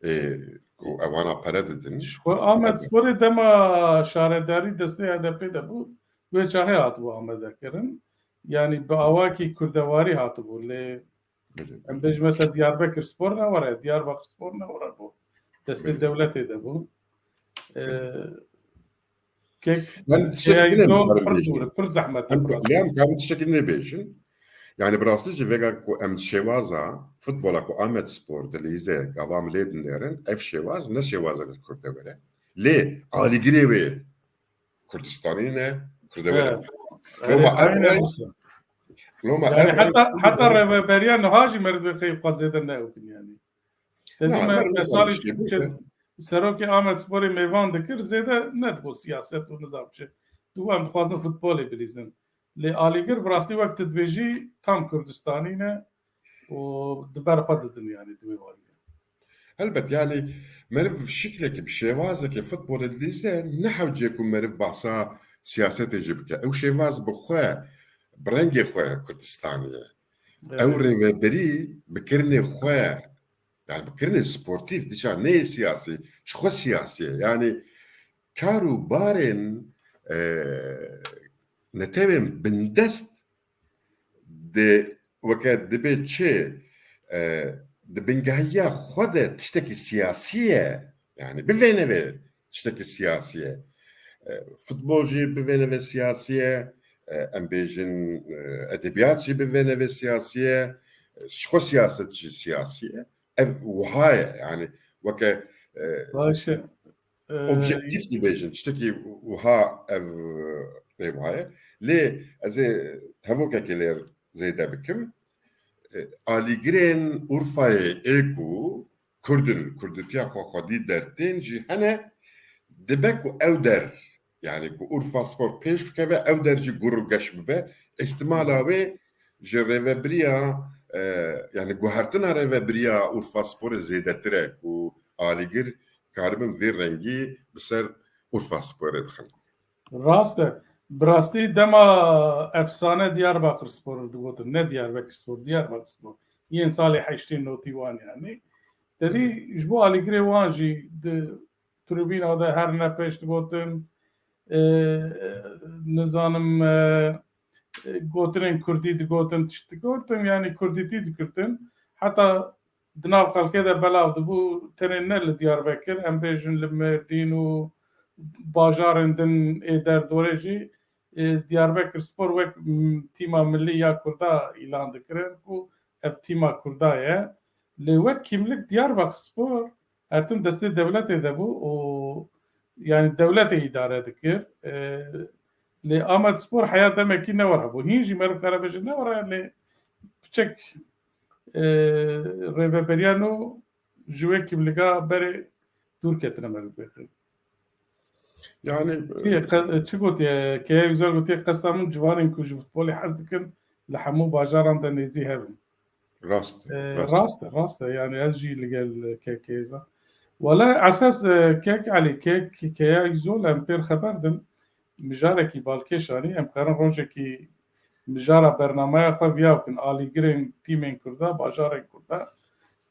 Ê, ku ewana pere didin. Ji xwe Amedsporê dema şaredarî destê H D P de bû, wê çaxê hatibû amadekirin. Yani bi awakî kurdewarî hatibû. Lê Belê. Em bêjin mesela Diyarbekir Spor ne were, Diyarbakır Spor ne were bû. Destê Belê. Dewletê de bû. Ee, kek Ben Keya tiştekî ne Zol barim pir bêjim. dûr, pir zehmet e. Em, em karin tiştekî ne bêjin. Yani bi rastî jî vega ku em şêwaza futbola ku Amedspor dileyze gava em lê dinêrin, ev şêwaz ne şêwazeke kurdewere. Lê alîgirê wê Kurdistanî ne, kurdewer e. Evet. Roma Evet, aynen Erdoğan, olsun. Loma Yani ev heta, heta rêveberiya niha jî meriv dibê xeyb xwe zêde ne ew kin yani. Te Na, dî me, meriv me salê dikir, serokê Amedsporê mêvan dikir, zêde ne digot siyaset û nizam çi. Digot em dixwazin futbolê bilîzin. Lê Alîgir bi rastî wek tu dibêjî tam Kurdistanî ne û di ber xwe didin yani di wê warî de. Helbet, yani meriv bi şiklekî, bi şêwazekê futbolê dilîze, ne hewcê ku meriv bahsa siyasetê jî bike. Ew şêwaz bi xwe, bi rengê xwe Kurdistanî ye. Ew Evet. rêveberî bi kirinê xwe, yani bi kirinê sportîf, dîsa neyê siyasî, ji xwe siyasî ye. Yani kar û barên, e, netewên bindest di weke dibe çi, e, di bingehiya xwe de tiştekî siyasî ye. Yani bi vê nivê tiştekî siyasî ye. E, futbol jî bi vê nivê siyasî ye. E, em bêjin, e, edebiyat jî bi vê nivê siyasî ye. E, ji xwe siyaset jî siyasî ye. Ev wiha ye. Yani weke, e, Baş e. E, objektîf dibêjin. Tiştekî wiha ev, e, pê wiha ye. Lê ez ê hevokekê lê zêde bikim. E, alîgirên Urfayê ê ku Kurd in, Kurditiya xwe xwedî dertên jî hene, dibe ku ew der, yani ku Urfa Spor pêş bikeve, ew der jî gur û geş bibe. Îhtimala wê ji rêvebiriya, e, yani guhertina rêvebiriya Urfa Sporê zêdetir e ku alîgir karibin vê rengî bi ser Urfa Sporê bixin. Rast e. Bi rastî dema efsane Diyarbakir Spor digotin, ne Diyarbekir Spor, Diyarbakir Spor. Yên salê heştê notî wan yani. Te dî ji bo alîgirê wan jî di tribîna de her ne pêş digotin, e, nizanim, e, e, gotinên kurdî digotin, tişt digotin, yani kurdîtî dikirtin. Heta di nav xelkê de belav dibû, tenê ne li Diyarbekir, em bêjin li Mêrdîn û bajarên din ê derdorê jî, e, Diyarbekir Spor wek, m, tîma milî ya Kurda îlan dikirin ku ev tîma Kurda ye. Lê wek kîmlik Diyarbakir Spor her tim destê dewletê de bû û yani dewletê îdare dikir. E, lê Amed Spor heya demekî ne were bû. Hîn jî meriv kare bêje ne were, lê piçek, e, rêveberiya nû ji wê kîmlika berê dûr ketine meriv bêxin. Yani, Çi ye, qe-, çi gotiye? Keya Güzel gotiye, qesta min ciwanên ku ji futbolê hez dikin li hemû bajaran de nêzî hev in. Rast, E, rast. Rast e, rast e. Yani ez jî li gel kekê za. Wele esas, e, kek Elî, kek, Keya Güzel em pêr xeber din. Mijarekî balkêş anî, em karin rojekî mijara bernameya xwe viya bikin. Alîgirên tîmên Kurda, bajarên Kurda,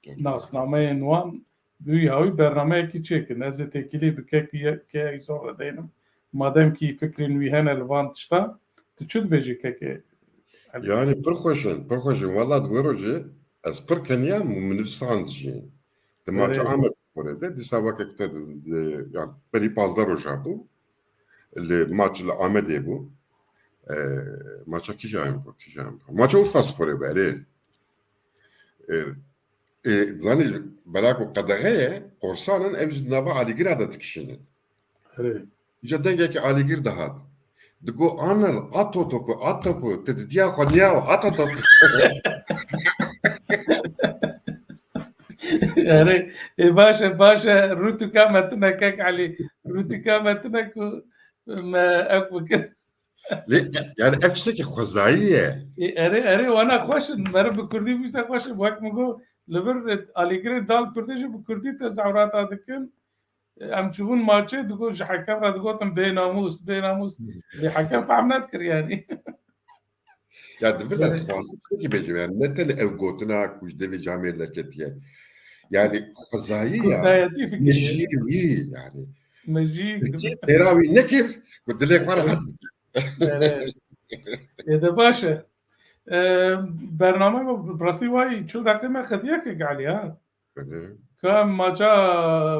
nasnameyên wan, bi wî hawî bernameyekî çêkin. Ez ê têkilî bi kek ye-, Keya Îzo re deynim. Madem kî fikrên wî hene li van tişta, tu çi dibêjî kekê Elî? Yani pir xweş in, pir xweş in. Wela di wê rojê ez pir keniyam û min nivîsand jî. Di maça Erê. Amed Sporê de, dîsa weke ku te di, di, yani berî pazdeh roja bû. Li maç li Amedê bû. E, maça kîjan bû, kîjan bû? Maça Urfa Sporê bû, erê. E, e, zanî, bela ku qedexe ye, korsan in, ev jî di nava alîgira de dikişînin. Erê. Îca dengekî alîgir dihat. Digo, Anil, at o topu, at topu, tu didiya xwe niya, at o topu. Erê, e, baş e, baş e, rûtûka me tune kek Elî, rûtûka me tune ku me ev bikin. Lê, yani ev tiştekî xwezayî ye. E, erê, erê, wana xweş in, meriv bi kurdî bîse xweş in, wek min got, li vir, e, alîgirên dal kurdî jî bi kurdî tezahurata dikin. Em çûbûn maçê, digot, ji hekem re digotin, "Bênamûs, bênamûs." Lê hekem fehm nedikir yani. Ya, di vir ez dixwazim tiştekî bêjim, yani ne tenê ew gotina ku ji devê camêr derketiye. Yani xwezayî ya. Kurdayetî fikir ye. Mejiyê wî yani. Mejiyê Kurdayetî. Têra wî nekir, ku dilê xwe rehet bike. Ere. Ê de baş e. E, bername bi rastî wayî çil deqê me xediye ke galî ha. Hı hı. Ka maça,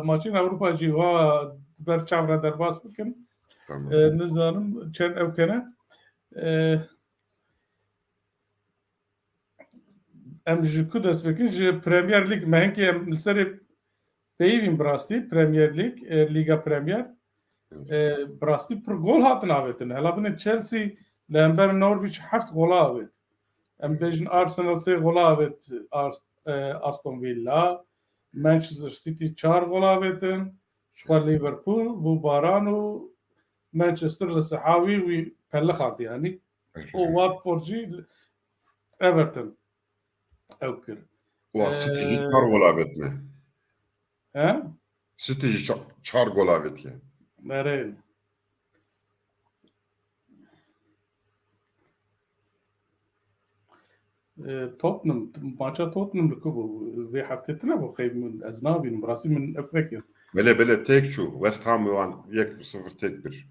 maçên Ewropa jî wa ber çav re derbas bikin. Tamam. E, nizanim çend ew kene. E, em ji ku dest bikin? Ji Premier League, me hinkê em li serê peyivîn bi rastî, Premier League, e, Liga Premier. Hı. E, bi rastî pir gol hatin avêtin. Hela binê Chelsea li hember Norwich heft gola avêt. Em bêjin Arsenal sê gola avêt Ars-, e, Aston Villa, Manchester City çar gola avêtin, ji xwe Liverpool bû baran û Manchester li sehawî wî pelle xandiyanî. Û Watford jî Everton ew kir. Wa City jî Ee, çar gol avêtine. He? City jî ça-, çar gol avêtiye. Erê. Ee, Tottenham, maça Tottenham li ku bû? Vê heftê tune bû, xey min, ez nabînim, rastî min ev vekir. Belê, belê, têk çû. West Ham wan yek sifir têk bir.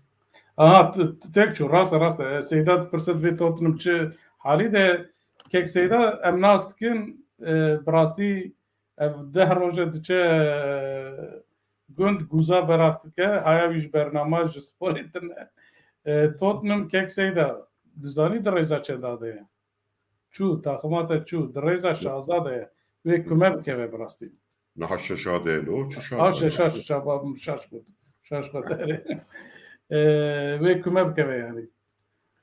Aha, t-, t-, têk çû, rast e, rast e. E, Seyda dipirse divê Tottenham çi halî de, kek Seyda, em nas dikin, e, bi rastî ev deh roje diçe, e, gund guza berav dike, haya wî ji bernama ji sporê tune. E, Tottenham kek Seyda, dizanî di rêza çenda de ye? Çû, taxima te çû, di rêza şazda de ye. Wê kume bikeve bi rastî. Niha şeşa de lo, çi şaş Ha, be? şeşa, şeşa, ba, şaş gotim. Şaş gotim. Ee, wê kume bikeve yani.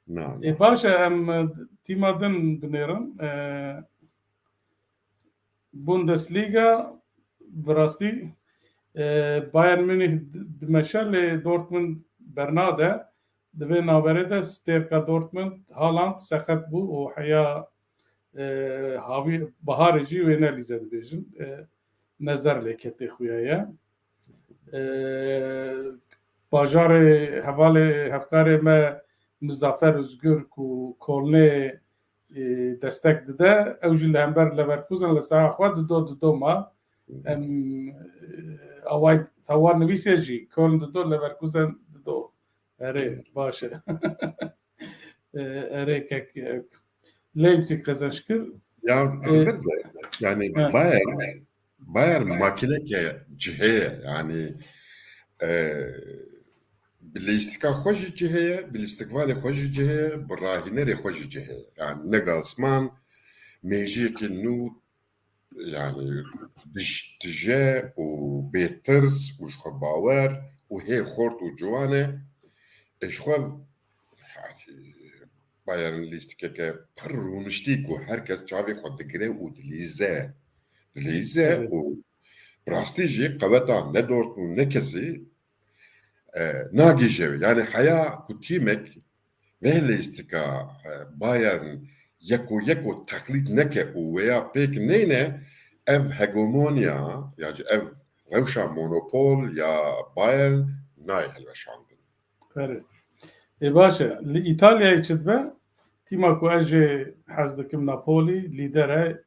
Na, na. E, baş e, em, e, tîma din binêrin. E, Bundesliga, bi rastî, e, Bayern Münih di-, dimeşe, lê Dortmund bernade. Di vê navberê de stêrka Dortmund, Haaland, seqet bû û heya, e, havî, biharê jî wê nelîze dibêjin. E, nezer lê ketê xuya ye. E, bajarê hevalê hevkarê me Muzaffer Özgür ku Kolnê, e, destek dide, ew jî li hember Leverkusen li saha xwe dido, dido ma. Em, e, away, sawa nivîsê jî, Köln dido, Leverkusen dido. Erê, baş e. E, erê kek, e, Leipzig qezenç kir. Ya, E, elbette. Yani he. Bayern, Bayern makineke cihê ye. Yani, e, bi lîstika xwe jî cihê ye, bi lîstikvanê xwe jî cihê ye, bi rahînerê xwe jî cihê ye. Yani Nagelsmann mêjiyekî nû, yani dij-, tije û bêtirs û ji xwe bawer û hê xort û ciwan e. E, ji xwe, yani, Bayern lîstikeke pir rûniştî ku her kes çavê xwe digire û dilîze. Dilîze Evet. û bi rastî jî qeweta ne Dortmund ne kesî, e, nagihîje wê. Yani heya ku tîmek vê lîstika, e, Bayern yeko yeko teqlîd neke û wêya pêk neyne, ev hegemonya ya jî ev rewşa monopol ya Bayern nayê hilweşandin. Erê. Ê, baş e. Li Îtalyayê çi dibe? Tîma ku ez jê hez dikim, Napoli lîder e.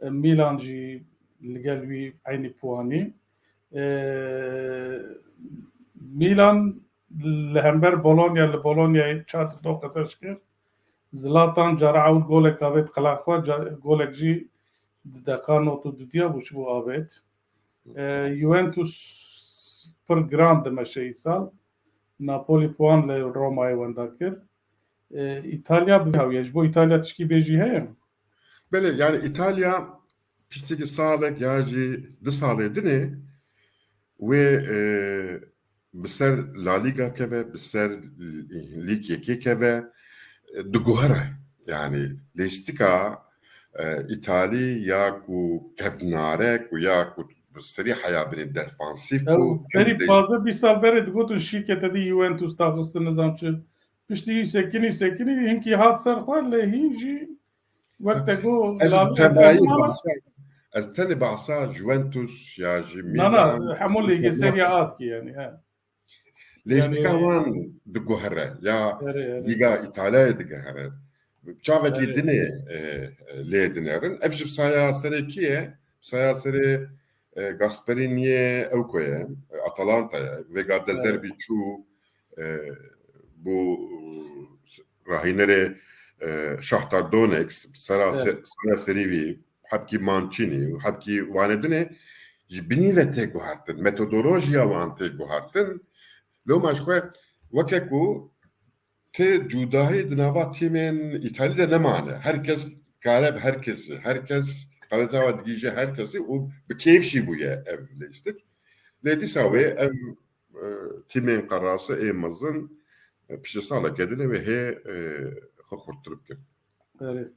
E, Milan jî li gel wî eynî puanî. E, Milan li hember Bologna, li Bolognayê çar dido qezenç kir. Zlatan cara ewil golek avêt qila xwe, ca-, golek jî di deqa nod û dudiya bû, çi bû avêt. E, Juventus pir giran dimeşe îsal. Napoli puan li Romayê wenda kir. E, Îtalya bi vî hawiye. Ji bo Îtalya tişkî bêjî heye? Belê, yani Îtalya piştî salek ya jî du salê dinê wê, e, bi ser La Liga keve, bi ser Lîg Yekê keve, e, diguhere. Yani lîstika, e, Îtalî ya ku kevnare, ku ya ku bi serî heya binê defansîf Ew bû, em berî dê- pazdeh bîst sal berê digotin şîke te dî Juventus daxistin nizam çi. Piştî wî sekinî, sekinî, hinkî hat ser xwe, lê hîn jî wek te got, Ez Lalo tevayî Fernando bahsa, ez tenê bahsa Juventus ya jî Na, na, Milan, hemû lîgê Serie A dikî yani, he. Lêstika Yani wan diguhere ya Erê, erê. Lîga Îtalyayê diguhere. Çavekî Erê. dinê, e, e, lê dinerin. Ev jî bi saya serê kî ye? Bi saya serê, e, Gasperini'ye ew ku ye, e, Atalanta ye. Vêga De Erê. Zerbi çû, e, bû, e, rahînerê, e, Shakhtar Donetsk, sera Evet. se-, sera serî vî, hebkî Mancini, hebkî wanê dinê, ji binî ve tê guhertin, metodolojiya wan tê guhertin. Loma ji xwe weke ku tê cudahî di nava tîmên Îtalî de nemane. Her kes kare bi her kesî, her kes qeweta we digihîje her kesî û bi kêf jî bûye ev lêstik. Lê dîsa wê ev, e, tîmên qerase ê mezin, e, piştî saleke din wê hê, e, xwe xurttir bikin. Erê.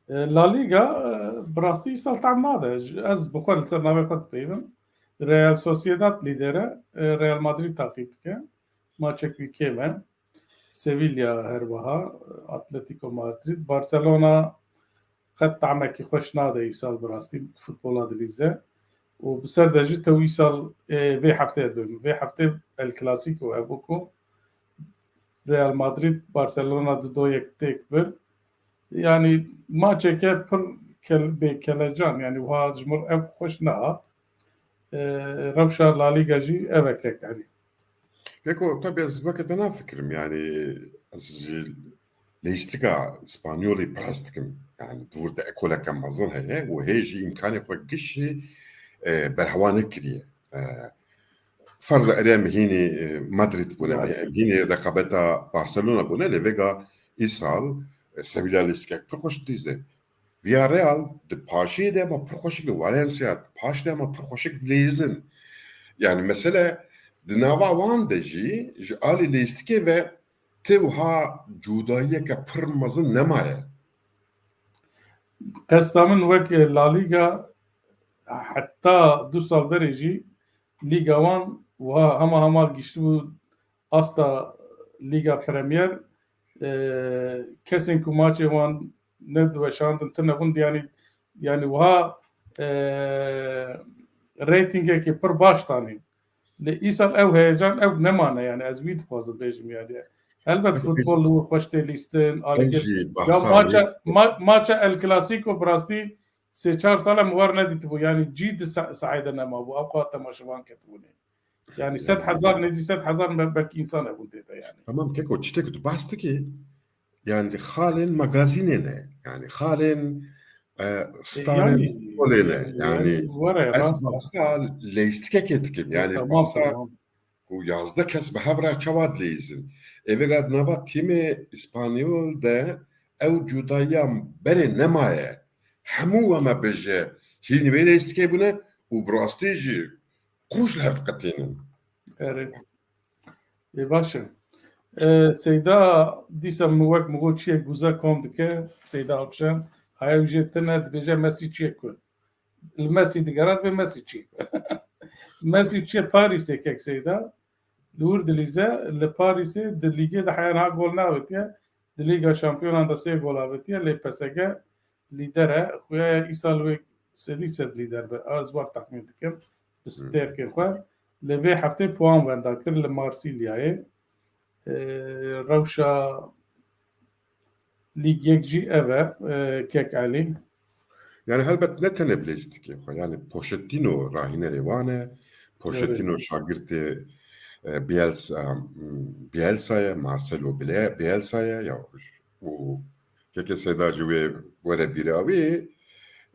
E, La Liga, e, bi rastî îsal tam nade. Ji, ez bi xwe li ser navê xwe dipeyivim. Real Sociedad lîder e, e, Real Madrid taqîb dike. Maçek wî kêm e. Sevilla her wiha, Atletico Madrid. Barcelona qet tamekî xweş nade îsal bi rastî futbola dilîze. Û bi ser de jî tew îsal, e, vê heftê dibim. Vê heftê El Clasico hebû ku Real Madrid Barcelona du do yek têk bir. Yani maçeke pir kel-, bê kelecan, yani wiha ji mir ev xweş nehat. E, rewşa La Liga jî ev e kek Elî. Keko, tabii ez weke te nafikirim, yani ez ji leyîstika Spanyolê pir hez dikim. Yani di wir de ekoleke mezin heye û hê jî îmkanê xwe giş jî, e, berhewa nekiriye. E, Ferza eriya em hînî, e, Madrid bûne, em hînî reqabeta Barcelona bûne, lê vêga îsal, e, Sevilla lîstikek pir xweş dilîze. Villarreal di paşê de ma pir xweşik li Valencia, di paş de ma pir xweşik dilîzin. Yani mesele di nava wan de jî ji alî lîstikê ve tê wiha cudayiyeke pir mezin nemaye. Qesta min wek La Liga heta du sal berê jî Lîga wan wiha hema hema giştibû asta Lîga Premier, e, kesên ku maçê wan nediweşandin, tune bûn, yanî, yanî wiha, e, reytingekê pir baş tanîn. Lê îsal ew heyecan ew nemane, yani ez wî dixwazim bêjim yani. Helbet futbol li wir xweş tê lîstin, alî kir. Ya maça, ma-, maça El Clasico bi rastî sê çar sal e min wer nedîtibû. Yani cî di sa-, sahê de nemabû. Ew qat temaşevan ketibûnê. Yani sed hezar, nêzî sed hezar me-, belkî însan hebûn tê de yani. Tamam Keko, tiştê ku tu behs dikî, yani xalên magazînê ne. Yani xalên, e, starên yani, futbolê ne. Yani, yani were, ez rast e. Behsa leyîstikekê dikim. E, yani tamam, behsa tamam. Ku yazdeh kes bi hev re çawa dileyîzin. Ê vêga di nava tîmê Îspanyol de ew cudayiya berê nemaye. Hemû we me bêje hîn wê leyîstikê bûne û bi rastî jî qûş li hev diqetînin. Erê. Ê, baş e. E, Seyda dîsa min wek min got çiyek guza kom dike, Seyda Alpşen. Haya wî jê tune dibêje Mesî çiyek ku. Li Mesî digera dibê Mesî çiyek ku. Mesî çiye Parîsê kek Seyda. Li wir dilîze, li Parîsê di lîgê de heya niha gol neavêtiye. Di Lîga Şampiyonan de sê gol avêtiye, lê P S G lîder e. Xuya ye îsal wê sedî sed lîder be. Ez wer texmîn dikim. Bi stêrkên xwe. Lê vê heftê puan wenda kir li Marsilyayê. E, rewşa Lîg yek jî ev e, e, kek Elî. Yani helbet ne tenê bi leyîstikê xwe. Yani Pochettino rahînerê wan e. Pochettino şagirtê, e, Bielsa, Bielsa ye, Marcelo Bile-, Bielsa ye. Ya, û keke Seyda jî wê were bîra wî,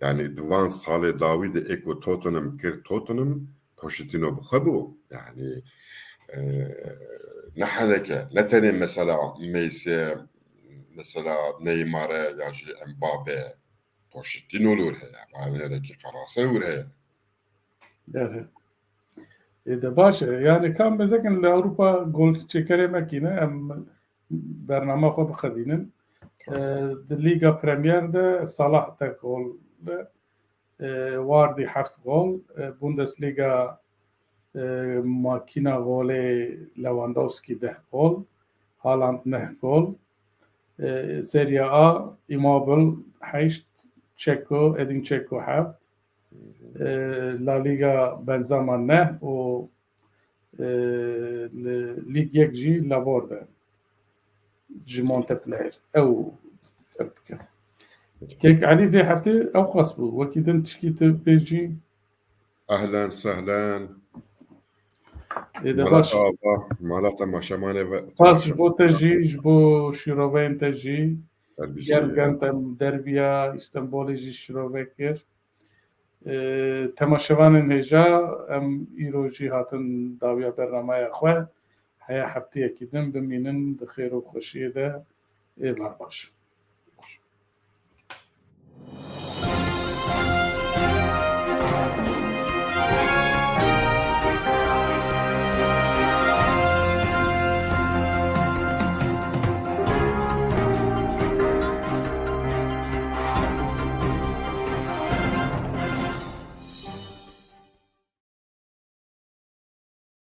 yani di van salê dawî de ê ku Tottenham kir Tottenham, Pochettino bi xwe bû. Yani, e, ne heneke, ne tenê mesela Messi, mesela Neymar e ya jî Mbappe. Pochettino li wir heye. Rahînerekî qerase li wir heye. Derê. Ê de baş e. Yani kam mezekin li Ewropa gol çêkerê me kîne, em bernama xwe bixedînin. E, di Lîga Premier de Salah deh gol, e, Wardî heft gol, e, Bundesliga, e, makîna golê Lewandowski deh gol, Haaland neh gol, e, Serie A Immobile heşt, Çeko, Edin Çeko heft, e, La Liga Benzema neh û, e, li Lîg yek jî Laborde ji Montpellier. Ew, ew dike. Kek Elî vê heftê ew qas bû. Wekî din tişkî tu bêjî? Ehlen sehlen. Ê de Malat baş. Ava, malata maşemanê ve. Spas ji bo te jî, ji bo şîroveyên te jî. Derbî jî. Gergen te derbiya Îstenbolê jî şîrove kir. Ê, temaşevanên hêja, em îro jî hatin dawiya bernameya xwe. Heya hefteyekî din bimînin di xêr û xweşiyê de. Êvar baş.